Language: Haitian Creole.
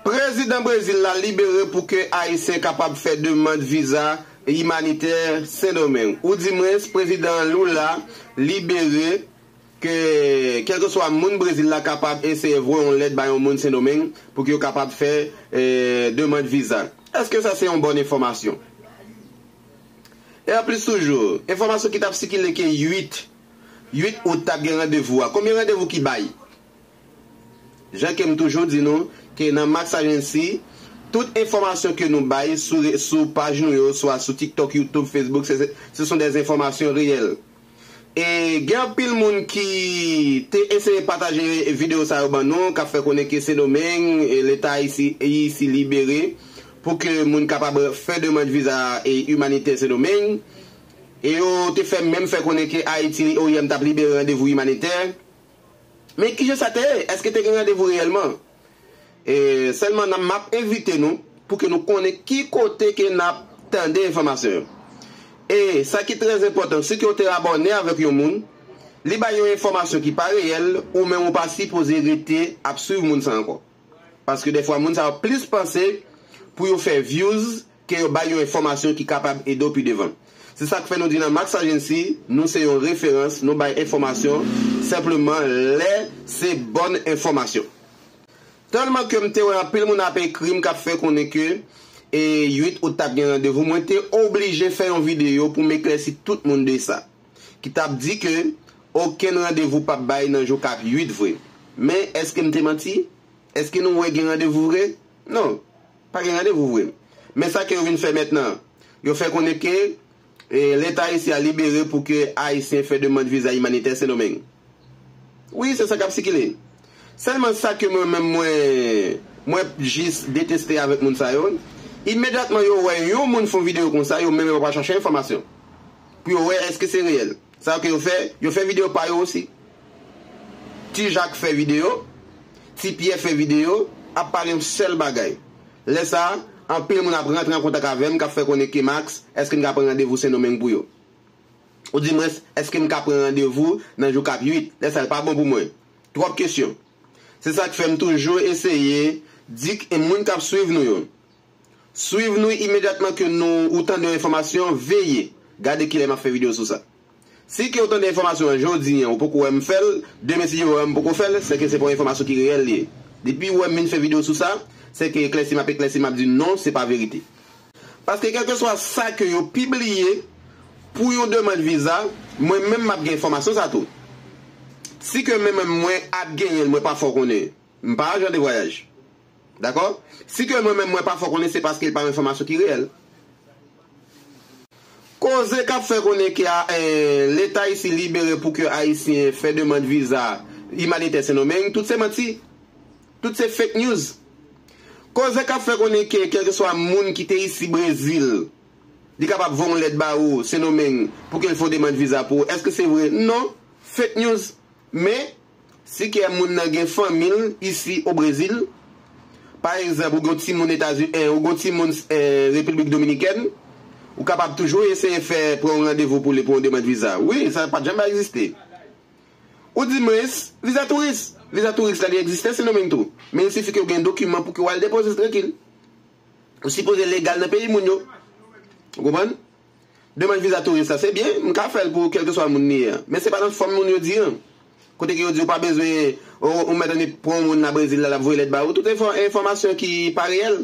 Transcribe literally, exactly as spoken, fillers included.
Prezidan Brezil la libere pou ke Ayisyen kapab fè demann viza imanitè Sendomeng. Oudimwens, Prezidan Lula libere ke kèlkeswa moun Brezil la kapab eseye voye yon lèt ba yon moun Sendomeng pou ke yo kapab fè eh, demann viza. Èske sa se yon bòn enfòmasyon? E anplis toujou, enfòmasyon ki t ap sikile ke uit, uit out t ap gen randevou a. Konbyen randevou ki bay? Jan ke m toujou di nou, ke nan Max Agency, tout enfòmasyon ke nou bay sou, re- sou paj nou yo, swa sou TikTok, YouTube, Facebook, se, se, ce sont des informations réelles. E gen anpil moun ki te eseye pataje videyo sa yo ban nou, k ap fè konnen ke Sendomeng, e, Leta isi, isi libere pou ke moun kapab fè demann viza e imanitè Sendomeng. E yo te fè menm fè konnen ke Ayiti, O I M t ap libere randevou imanitè. Men kijan sa te ye? Èske te gen randevou reyèlman? E sèlman n ap, m ap envite nou pou ke nou konnen ki kote ke n ap tande enfòmasyon yo. E sa ki trè enpòtan, si ke w te abòne avèk yon moun, li bay yon enfòmasyon ki pa reyèl, ou menm ou pa sipoze rete ap swiv moun sa ankò. Paske dèfwa moun sa yo plis panse pou yo fè views ke yo bay yon enfòmasyon ki kapab ede w pi devan. Se sa k fè nou di nan Max Agency, nou se yon referans, nou bay enfòmasyon senpleman lè se bòn enfòmasyon. Tèlman ke m te wè anpil moun ap ekri m k ap fè konnen ke e uit out t ap gen randevou, mwen te oblije fè yon videyo pou m eklèsi tout moun de sa. Ki t ap di ke okenn randevou p ap bay nan jou k ap uit vre. Men èske m te manti? Èske nou wè gen randevou vre? Non, pa gen randevou vre. Men sa ke yo vin fè mentnan, yo fè konnen ke e, Leta isi a libere pou ke Ayisyen fè demann viza imanitè Sendomeng. Wi, se sa k ap sikile. Sèlman sa ke mwen menm mwen, mwen jis deteste avèk moun sa yo, imedyatman yo wè yon moun fè yon videyo konsa, yo menm yo pa chache enfòmasyon pou yo wè èske se reyèl. Sa ke yo fè, yo fè videyo pa yo osi. Ti Jak fè videyo, Ti Pyè fè videyo, ap pale yon sèl bagay. Lè sa a, anpil moun ap rantre an kontak avè m, k ap fè konnen ke Max, èske m ka pran randevou Sendomeng pou yo? Oudimwens, èske m ka pran randevou nan jou k ap uit? Lè sa a, l pa bon pou mwen. Twòp kesyon. Se sa k fè m toujou eseye di k- moun k ap swiv nou yo, swiv nou imedyatman ke nou ou tande yon enfòmasyon, veye, gade kilè m ap fè videyo sou sa. Si ke ou tande enfòmasyon an jodi an, ou poko wè m fè l, demen si Dye vle m poko fè l, se ke se pa yon enfòmasyon ki reyèl li ye. Depi ou wè m vin fè videyo sou sa, se ke eklèsi m ap eklèsi, m ap di non, se pa verite. Paske kèlkeswa sa ke yo pibliye pou yon demann viza, mwen menm m ap gen enfòmasyon sa tou. Si ke mwen menm mwen ap genyen l, mwen pa fè w konnen. M pa ajan de vwayaj. Dakò? Si ke mwen menm mwen pa fè w konnen, se paske l pa yon enfòmasyon ki reyèl. Koze k ap fè konnen ke a, eh, Leta isi libere pou ke Ayisyen fè demann viza imanitè Sendomeng, tout se manti. Tout se fake news. Koze k ap fè konnen ke kèlkeswa moun ki te isi Brezil, li kapab voye yon lèt ba ou Sendomeng pou ke l fè yon demann viza pou ou. Èske se vre? Non. Fake news. Men, si ke moun nan gen fanmi l isi o Brezil, pa egzanp, ou gen yon timoun Etazini, eh, ou gen yon timoun eh, Repiblik Dominikèn, ou kapab toujou eseye fè pran yon randevou pou li pou yon demann viza. Wi, sa pa t janm egziste. Oudimwens, viza touris. Viza touris la, li egziste Sendomeng tou. Men il sifi ke w gen dokiman pou ke w al depoze l trankil. Ou sipoze legal nan peyi moun yo. Ou konprann? Demann viza touris la, se byen, m ka fè l pou kèlkeswa moun li ye a. Men se pa nan fòm moun yo di an. Kote ke yo di ou pa bezwen, ou, ou mèt annik pran yon moun nan Brezil la, l ap voye lèt ba ou. Tout enfò, enfòmasyon ki pa reyèl.